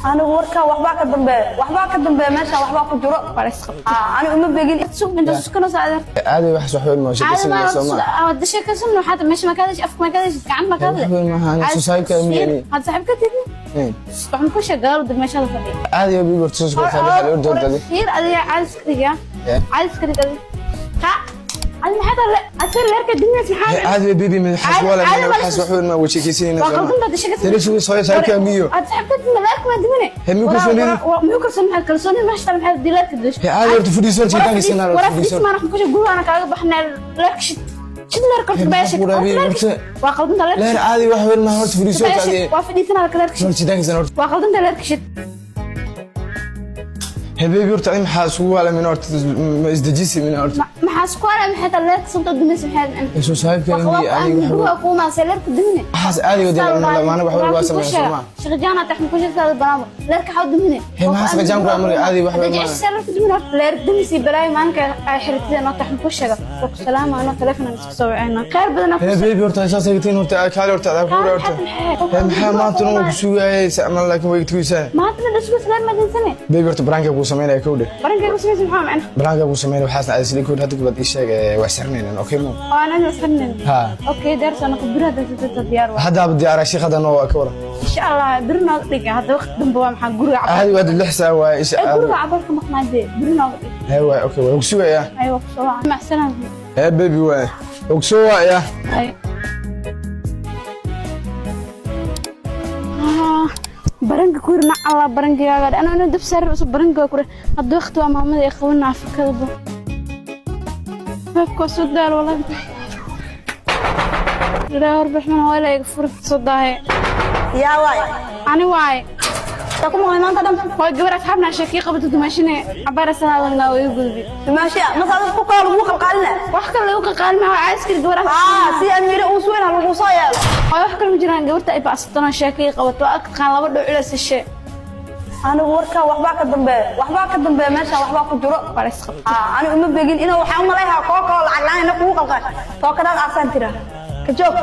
Anigu warkaa waxbaa ka dambeeya, waxbaa ka dambeeya, meesha waxbaa ku jiro. Waa la isqabtay. Anigu uma begin. Sug inta sukano saadir. Caadi wax weyn ma caadi sheekaysanaya ma soo ma? Hada sheekaysan, waxaad meesha ma ka hadashay, afka ma ka hadashay, gacan ma ka hadlay. Wax weyn maaha, aniga soo saaxiibkaa miyani. Had saaxiibka tidni. Waxaan ku sheegaa dad meesha fadhiya. Caadi baby, horta soo soo saaxiib horta horta. Fiir adiga, caadi iska dhiga. Yeah. Caadi iska dhig adiga. Ha, adi maxaa tahay? Asir leerka dunyas maxaa? Caadi baby, ma xas wala caadi ma ma waxaas wax weyn ma sheekaysanayna waa soo ma? qaldan baad sheekaysan. Tani soo soo saaxiibkaa miyo. Aad saaxiibka tidni, leerka ma dimine. He, miyuu kalsoonida? Miyuu kalsooni? Maxaa kalsooni? Maxaa maxaa dileerka dish? He, caadi horta fadhiiso, horta shaytaanka sinaa horta Wara fadhiiso. Fadhiis maan ku sheeg, guriga kaaga baxnaa, leerka shid, shid leerka horta He, baa maxaa sheeg. ku dhaabay horta? Waa qaldan leerka. Leer caadi wax weyn ma, horta fadhiiso horta caadi. Waa fadhiisanaa leerka shid. Horta shaytaanka sinaa horta. Waa qaldan leerka shid. He baby, horta adi maxaa isugu waalamin horta? Ma isdejisi min horta? Maxaa isku waalay? Maxay tahay leerka sababta dumaysa? Maxay? He, soo saaxiibkaa miyo aniga wax guriga kuuma se leerka dumine. Waxaas caadi wada maana wax weyn waa sameeyaa soo ma? Shaqajaan aad taxmu ku sheegtaa banaanba leerka xaw dumine. He, maxaa shaqajaan ku amray? Caadi wax weyn maaha. Jecesha leerka dumine horta, leer dumisi balaayo maalinka ay xirtideen oo taxmu ku sheega. Waa ku salaama, anoo telefoon aan iska soo wacayna. Khayr badan He baby, horta saas ay gatiin horta, kaali horta adaa ku horta. He, maxaa maanta noo ku sugayay sacmal, laakiin way tugaysaa. Maanta ma dhasgo leer ma dinsane. Baby, horta prank-ka kuu sameynaya kowdhe. Prank-ka ku samaysa maxaa macna? Prank-ka kuu sameynaya waxaasna caadi sidii kowdhe. Hadda baad ii sheeg, waa sirnaynaan, okay mo? Oo aan isxirnayn. Ha. Okay, daarsan ku biraha dadka diyaar waa. Haddaaba diyaara sheekh, hadda noo ka waran. Insha Allah bir nooga dhiga. Hadda waqti dambe waa maxaa guriga cabal. Caadi waa 6 saac waa isha. Ee, guriga cabalka maqnaadee, bir nooga dhig. He waay, okay, waa ku sugayaa. Aywa, ku soo waca. Mac salaam. He baby, waay og soo waaya. Ay. Ah, baranka ku yiri nacala barankigaaga ana ana dab saarir cusub baranka ku yiri. Hadda waqti waa maamada ay qabanaa afrikadaba afka soo daal wallahi. Ilaa horbaxman waa la iga furta soo daahe. Yaa waay? Ani waay. Taa ku maqlay maanta dhan? Waa gabar asxaabna sheekii qabata, dumaashine cabaar salaadna way gudbi. Dumaashiya mase adiga ku kala lagu qalqaalina? Wax kale lagu qalqaalin ma waa iskir gabar. Aa, si amiire uu suweyn ha lagu soo yeelo. Waa wax kale ma jiraan, gabarta ay baasatano sheekii qabato agtaqaan laba dhow ila sishe. Anigu warkaa waxbaa ka dambeeya, waxbaa ka dambeeya, meesha waxbaa ku jiro. Waa la isqabtay. Anigu uma begin inuu waxaan u malayhaa koo kaloo lacag la'aan ina kugu qalqaal tookadaad aasaan tira ka joog.